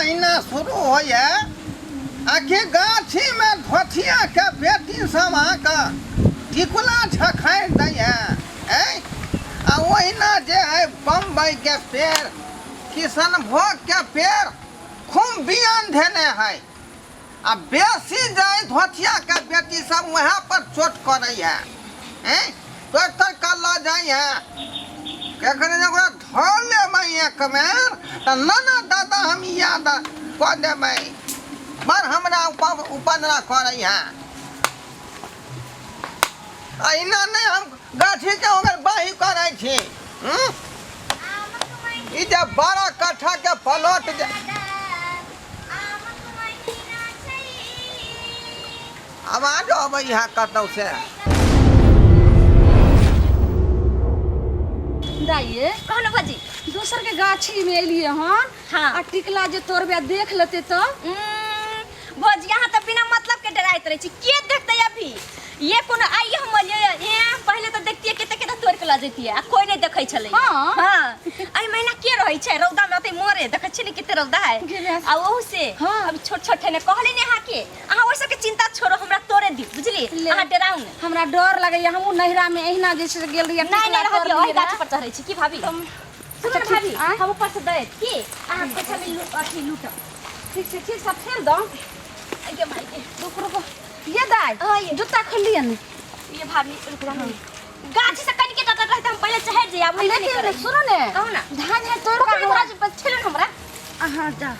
महीना शुरू होइए आखिर गाछीमे धोथियाके बेटी सब अहाँके टिकुला झखारि दैए। ऐ आ ओहिना जे है बम्बईके पेड़, किशनभोगके पेड़ खूब बियान धेने है आ बेसी जे है धोथियाके बेटी सब वएह पर चोट करै है। ऐ तोड़ि तोड़ि कऽ लऽ जाइ है। कखन जे ओकरा धऽ लेबै एक बेर तऽ ना दादा हम याद कऽ देबै। बड़ हमरा उपद्रव करै है। अहिना नहि हम गाछीके ओकर बाही करै छी। ई जे 12 कट्ठाके प्लॉट जे आवाज अबै है कतौ से। दाइये कहू ने भौजी। दोसर के गाछी में एलिए हन। हाँ। आ टिकला जे तोड़बे देख लेते तो। भौजी अहाँ तऽ बिना मतलब के डराइत रहै छी, के देखतै अभी? ये कोनो आइए हम एलियै, ए पहिले तऽ देखतियै कते कते तोड़ि के लऽ जैतियै आ कोई नहि देखै छलै। हाँ। हाँ। एहि महीना के रहै छै रौदा में ओतै मरे, देखै छियै ने कते रौदा है। गिरे। आ ओहू से हाँ। अभी छोट छोट है ने, कहली ने अहाँ के, अहाँ ओहि सबके चिंता छोड़ो, हमरा तोड़े दी, बुझलियै? ले। अहाँ डराउ ने। हमरा डर लगैया, हमहूँ नैहरा में एहिना जे छै से गेल रहियै, नहि, टिकला नहि रहऽ दियौ, तोड़लियै ओहि गाछ रहए। पर चढ़ै छी की भाभी? सुनू ने अच्छा, भाभी, आँय? हम ऊपर से दैत की अहाँ खोइछा में अथी लूटब। ठीक छै, ठीक सब फेर दो। अगे माई के। रुक रुक ये दाई, हाँ, ये। जूता खोल लिया ने। ये भाभी, रुक जा। गाछ से कनिके टटल रहै त हम पहिले चढ़ि जाइए, आब हम नहि लेकिन करै। सुनू ने, कहू ना। धान है तोड़ पकड़ू के हमरा, बस छेलू ने हमरा। अहाँ जा।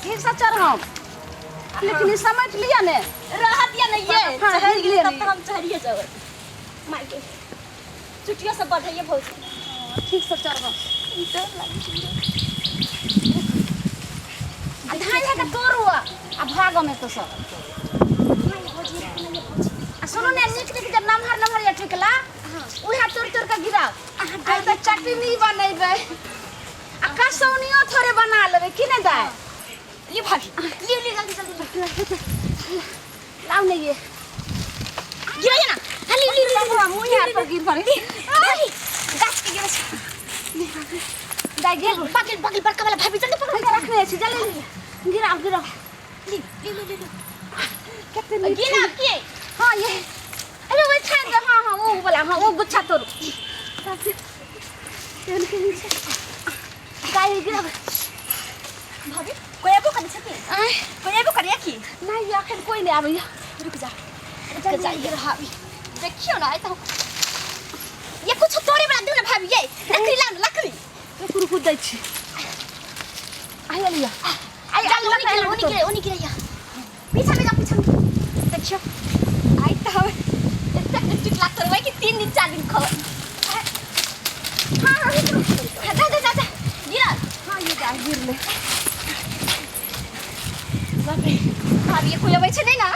ठीक से चढ़म। लेकिन ई समझ लिया ने। रह दिया ने ये, हाँ, चढ़ि लिया गेली तब ने। त हम चढ़िए जेबै। माई के। चुटियो सब बढ़ैए भौजी। ठीक से चढ़ब। डर लागै छै। आ धान है के तोड़ू आ भागम एतऽ सब। आ सुनू ने, नीक नीक जे नमहर नमहर ये ठेकला, उएह तोड़ि तोड़ि कऽ गिराउ। आइ तऽ चटनी बनेबै आ कसौनियो थोड़े बना लेबै की ने दाइ? लिअ भाभी, लिअ लिअ जल्दी जल्दी। लाउ ने ये। गिराइए ना। हाँ, लिअ लिअ लिअ। हमरा मुँह हाथ पर गिर पड़े। भाभी, गाछ के गिरै छै। दाइ गेल। पकड़ पकड़ बड़का वाला भाभी, जल्दी पकड़। रखने छी, जल्दी गिराउ गिराउ। लिअ लिअ लिअ लिअ। कते नीक। गिरा के। हाँ ये। अरे वो छाड़ दे, हाँ हाँ वो वाला, हाँ वो गुच्छा तोड़। दाइ गिराउ। भाभी, कोई आबो करै छथि? आँय? कोई आबो करैया की? नहीं, ये अखन कोई नहीं आबैया। रुक जा, रुक जा ये भाभी, देखियो ना, आइ तऽ ये कुछ तोड़े वाला दियौ ना भाभी, ये लकड़ी लाउ ना, लकड़ी। रुकू रुकू दै छी। आइ लिया। आइ जा, ओनी गिरा, ओनी गिरा, ओनी गिरा। पीछा में जा, पीछा में। देखियो आइ तऽ हम एतेक टिकला तोड़बै कि 3 दिन 4 दिन खबै। हाँ हाँ रुक रुक। जा जा जा जा, गिरा। हाँ ये जा, गिर ले। बाप रे भाभी, ये कोई अबै छै नहि ना?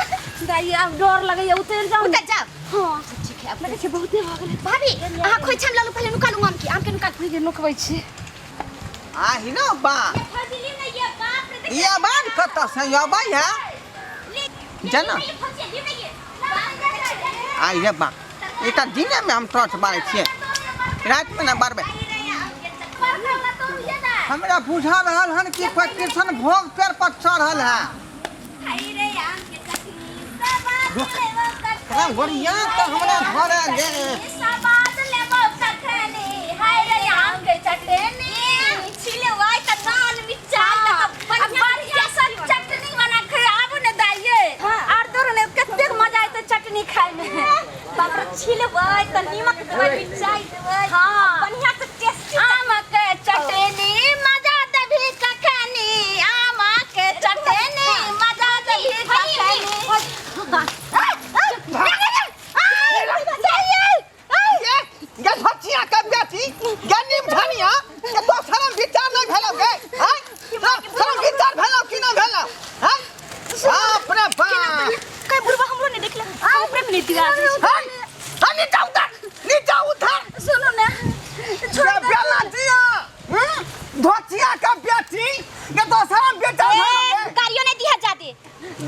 दाइ आब डर लगैया, उतरि जाउ ने। उतर जाउ। हाँ। ठीक है, अब देखियौ बहुते भऽ गेलै। भाभी, अहाँ खोइछा में लऽ लू, पहिले नुका लू आम के, आम के नुका लू। ये नुकबै छी। आ हिना बा। ई आवाज कतऽ से अबै है? जेना। आई रे बा, ई तऽ दिनेमे हम टॉर्च बारै छियै, रातिमे नहि बारबै। हमरा बुझा रहल हन कि कोई कृष्ण भोग पेड़ पर चढ़ल है। एकरा गोरिया तऽ हमरा घरे गे। चटनी बना के आबू ने दाइये। आर तोर ने कतेक मजा आयते चटनी खाय में। बाप रे, छिलबै तऽ नीमक देबै, मिरचाई देबै। हाँ। बढ़िया से टेस्टी। आम के चटनी मजा देबी कखनी, आम के चटनी मजा देबी कखनी। गे भचिया के बेटी, गे निमधनिया, के तो शरम विचार नहीं भेलौ गे? हैं? शरम विचार भेलौ कि नहीं भेलौ? हैं? बाप रे बाप। कई बुढ़बा हमरो नहीं देखले, हम ऊपरे में नहीं दिया। हैं? हाँ, नीचा उतर, नीचा उतर। सुनू ने, गे बेला दिया, हम्म? धोतिया के बेटी, गे तो शरम विचार भेलौ गे? गाड़ियों नहीं दिया जादे,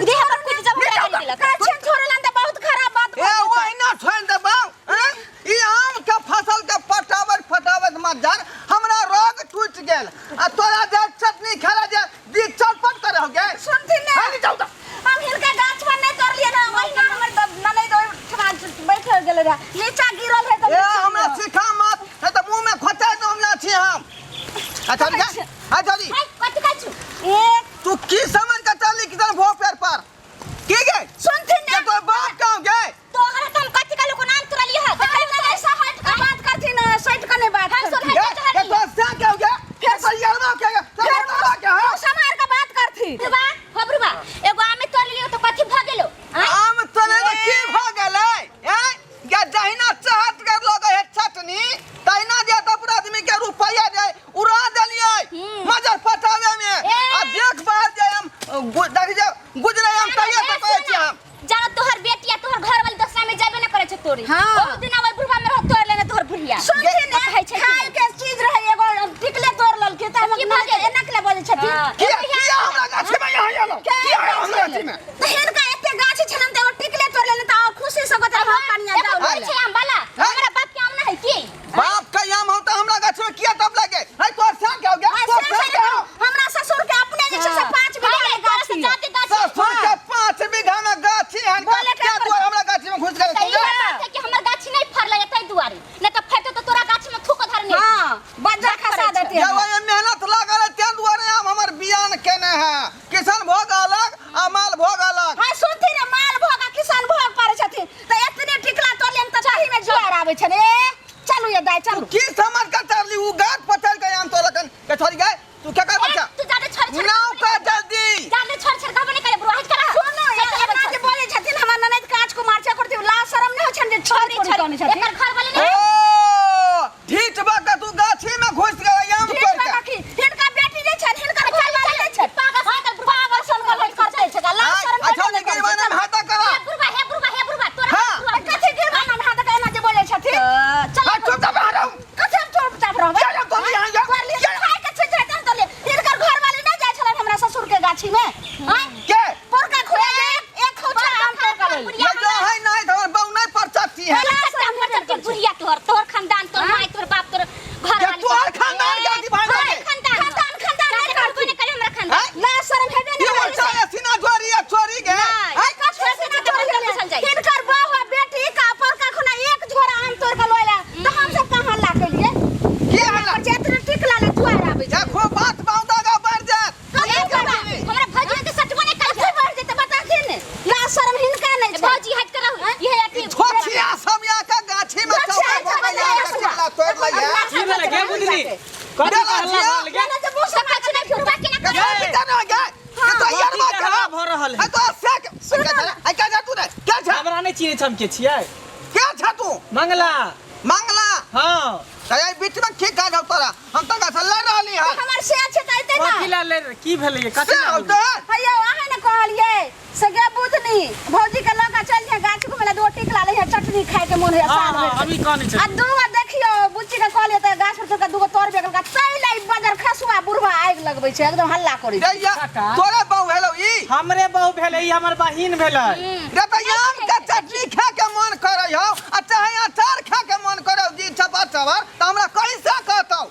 देह पर कूद जब हमरा गाड़ी देलक। काछे छोड़लन त बहुत खराब बात। ए ओहिना छोड़ि देबौ? हैं? ई आम के फसल के पटाबैत पटाबैत मज्जर अच्छा जा अच्छा जी हाय कथि कहै छु ए तू की समझ के चली किधर भो पेड़ पर की गए सुनथिन ये ने तो बाप कहाँ गए तोहरा त हम कथि कहलु को नाम तुरली है अरे ऐसा हट के बात करथिन सट के नहीं बात हम करथिन। सुन ये ये तो से क्या हो गया फिर तो यार क्या गया तो फिर बता क्या है मुँह समार के बात करथिन बा खबरुबा एगो आमे तोड़ लियो तो कथि भ गेलो आँय? आम तले में की भ गेलै हैं या जहिना चाहत कर लगे है चटनी तहिना जे त पूरा आदमी के रुपया दे उड़ा देलियै मजर पटावे में ए! आ देख बाहर जे हम देखि जे गुजरे हम तहिया से कहै छी हम जानो तोहर बेटी आ तोहर घर वाली दोसरा में जाबे न करे छै तोरी हाँ। बहुत दिन आबै बुढ़वा में रह तोड़ लेने तोहर बुढ़िया सुनथिन ने कहै छै खाय के चीज रहे एगो टिकले तोड़ लेलखिन तऽ हम की भऽ गेलै? एना के ले बजै छथिन हाँ। किया किया हमरा गाछी में यहाँ आलो किया हमरा गाछी में तऽ हिनका एते गाछी छलनि तऽ एगो टिकले तोड़ लेलनि तऽ और खुशी से गोतर हम कनिया एगो जाउ होइ छै आम वाला हमरा बाप के आम न है की बाप का आम हो त हमरा गाछी में किया तब लगे है तोर से क्या हो गया तोर से क्या हो हमरा ससुर के अपने जे छै से 5 बीघा हाय, के तोरा से गाछी जादे गाछी ससुर के 5 बीघा में गाछी हन बोले के क्या पर- तोर हमरा गाछी में घुस गए त ई बात है कि हमर गाछी नहीं फरलै तै दुआरे नहीं त फटो त तोरा गाछी में थूक धरने हां बज्जर खसा देते जब ओहिमे मेहनत लागल है तें दुआरे आम हमर बियान केने है किसान भोग अलग आ माल भोग अलग हां सुनथिन ने माल भोग आ किसान भोग पारे छथिन तऽ एतने टिकला तोड़ लेन तऽ ताही में जुआर आबै छनि ए चलू ये दाइ चलू की समझ के चलली उ गाछ पर चढ़ के आम तोड़लकन के छोड़ी गए तू क्या कर बच्चा तू जादे छड़ छड़ नाव का जल्दी जादे छड़ छड़ कहबे नहीं करे बुढ़वा हट करा सुनू एना जे बोलै छथिन हमर ननैद काज कुमार छै करती लाज शरम नहि होइ छनि जे छोड़ छोड़ कहने छथिन एकर घर वाले नहीं ओ ढीठ बा के तू गाछी में घुस गए आम ठीक तोड़ बा के काकी हिनका बेटी जे छनि हिनकर घर वाली नहि छनि पागल सन गल पागल सन गल करते छै लाज शरम अच्छा नहीं गिरवाना में हाथा करा हे बुढ़वा हे बुढ़वा हे बुढ़वा तोरा हाँ। बुढ़वा कथी गिरवाना में हाथ एना जे बोलै छथिन चल हाँ, चुपचाप हटाओ कथी हम चुपचाप रहबै चल, तुम यहाँ जाओ। तोर लिए खाय के छै जाय तहन लिए हिनकर घर वाली नहि जाइ छलन हमरा ससुर के गाछी में आँय के पोरका खुआ जे एक खोचा आम तोड़ के लेल ये जो है नहीं तो हमर बहू नहीं पर सकती है बुढ़िया तोहर तोहर खानदान तोहर माय तोहर बाप तोहर घर के वाली तोहर खानदान के अथी भाई तोहर लगे खानदान खानदान खानदान जादे नहि करबो करथिन नहीं करे हमरा खानदान हैं? लाज शरम हेबे ये नहि करै बच्चा छै ये सीना जोरी है चोरी के नहीं। हैं? कथी से ना तोड़ घुसल गेलै? जाइ। हिनकर बहू आ बेटी का पोरका खुना एक झोरा आम तोड़ के लोला तऽ हम सब कहाँ ला के लिए की हल्ला जेतने टिकला ले जुआर आबै छै देखो बात बाउदा का बढ़ जात ए बुढ़वा, हमरा भौजी के सटबो नहीं कथी करे बढ़ जेतै बताथिन ने लाज शरम हिनका नहि छै भौजी हट कर रहू ये अथी छोछिया सब यहाँ का गाछी में छोछिया चौका सब भोगल यहाँ यहाँ के का चिल्ला तोड़ लिया की भेलै गे बुधनी कथी देला के हल्ला छिया। भऽ गेल गे? ना जे मुँह से कुछ नहीं बुढ़वा के ना के बेटा ना गए के तो यार कथी बात के करा हल्ला भऽ रहल है है तो से के आई क्या जा तू रे क्या छा हमरा नहि चिन्है छ हम के छियै क्या छा तू मंगला मंगला हँ तो आई बीच में की काज हो तोरा हम तो गाछ लड़ रहली है हमर से छै तऽ अयतै ना कथी ला ले की भेलै ये? कथी से ला हो भेलै? तो हैयो अहाँ ने कहलियै से गे बुधनी भौजी के लऽ के चल जे गाछ घुमै लए दू टिकला लइहे चटनी खाय के मोन होइए हँ साल हँ भरि अभी कहने आ छै दूगो देखियो बुच्ची के कहलियै तऽ गाछ पर तोड़ दूगो तोड़ बेगल का तै लै बजर खसुआ बुढ़वा आगि लगबै छै एकदम हल्ला करै छै दैया काका। तोरा बहु हेलो ई हमरे बहु भेलै ई हमर बहिन भेलै रे तो आम के चटनी खा के मन करे हो आ चाहे अचार खा के मन करे जी चपर चपर तो हमरा कैसे कहतौ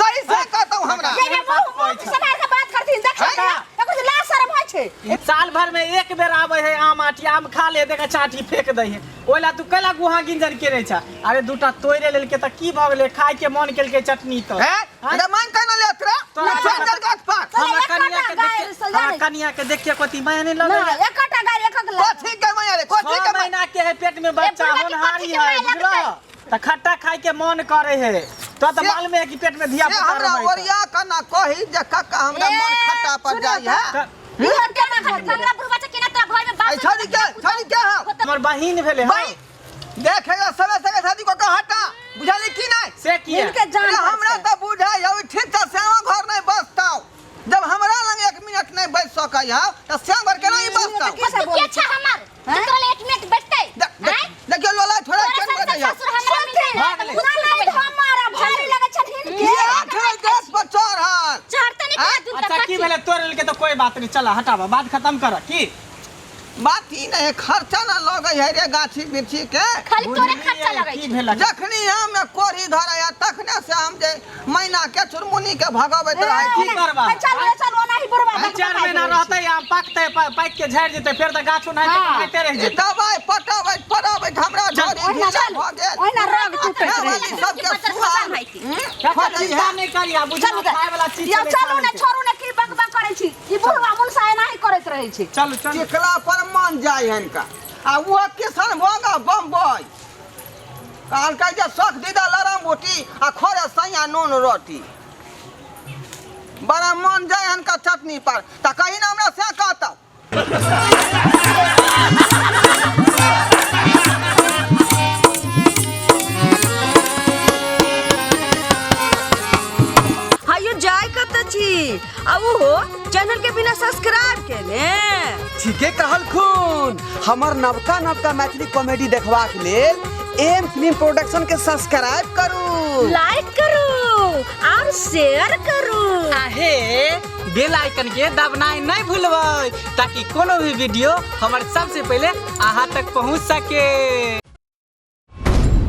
कैसे कहतौ हमरा ये रे मुँह मुँह सम्हार के बात करथिन देखियौ काका। ने एकर लाज शरम होइ छै साल भर में एक बेर आबै है आम आठी आम खा ले देखा चाटी फेंक दै है ओहि ला तू कैला गुहा गिंजन केने छ अरे दूटा तोड़े लेलके तऽ की भऽ गेलै खाय के मन केलकै चटनी तऽ हैं आँय? अरे मन केना लेत रे तोरा- छोड़ दे गाछ पर हमरा एकटा कनिया के गारि देख से हमरा जाने। कनिया के देख के कथी माया नहीं लगै ना एकटा गारि एकक लाख कथी के माया रे कथी छह के माया महीना के है पेट में बच्चा बुढ़वा के होनहारी कथी के है माया बुझलो लगतै? तऽ खट्टा खाय के मन करे है तो तऽ से- मालूम है कि पेट में धिया से पुता हमरा रहै ओरिया के ना कही जे काका हमरा मन ए, खट्टा पर सुनो जाइ है तऽ। इहो केना खट हमरा बुढ़वा छै केना तोरा घर में बाप ऐ छोड़ी के छोड़ी के हौ हमर बहिन भेलै हँ भाई देख हे सबे सगे शादी को के हटा बुझली की नहीं से किया हिनके जान अरे हमरा पर छै। तऽ बुझाइ हौ ठीक छै श्यामा घर नहीं बसतौ जब हमरा लग एक मिनट नहीं बैस सकै हौ तऽ श्याम घर केना ही बसतौ की सब तू बोलै के छ हमर तू तोरा ले एक मिनट बैठतै देख- देख- देखियौ लोला थोड़ा तोरा केन संग बजै हौ ससुर हमरा मिलतै भऽ गेलै। खुद ना खुद नहीं हमारा भारी लगै छनि हिनके ये खेलै देश पर चढ़ल चढ़ते नहीं आँय? करा दूर अच्छा की भेलै तोड़ लेलकै तऽ कोई बात नहीं चल हटाबा बात खत्म कर की बात ई नहीं खर्चा ना लगै है रे गाछी बिरछी के खाली तोरे खर्चा बुझलियै लगै की छै भेलै जखनी हम कोरी धरै तखने से हम जे मैना के चुरमुनी के भगबैत रहै की करबा चल चल ओनाही एनाही बुढ़वा दू चारि महीना रहतै आम पकतै, पाकि के झड़ि जेतै, फेर तऽ गाछो नहि हाँ। रहि जेतै। दबाइ पटाबैत पटाबैत हमरा चल, झड़ी ओहिना घिचा चल, भऽ गेल। ओहिना रग टूटैत रहै वाली छै। सबके बच्चा सुहाग खतम हैती। चाचा, खोजै चिंता है। नहि करिया, बुझलहुँ, चलू खाय वाला चीज यौ छलै, चलू खा ने, लेतै। छोड़ू ने, की बक बक करै छी? ई बुढ़वा मुनसा एनाही करैत रहै छै। चलू चलू। टिकला पर मन जाइ हनका आ वो किसान भोगा बम्बई कहलकै जे सख दीदा लरम बूटी आ खोरे सैया नून रोटी। बड़ा मन जाइ हनका चटनी पर तऽ कही ने हमरा से कहता। हायो जाय कतऽ छी आ ओहो चैनल के बिना सब्सक्राइब केने? ठीके कहलखुन। हमर नवका नवका मैथिली कॉमेडी देखबाक लेल एम फिल्म प्रोडक्शन के सब्सक्राइब करू, लाइक करू और शेयर करू। आहे बेल आइकन के दबनाइ नहि भूलबै, ताकि कोनो भी वीडियो हमर सबसे पहिले अहाँ तक पहुँच सके।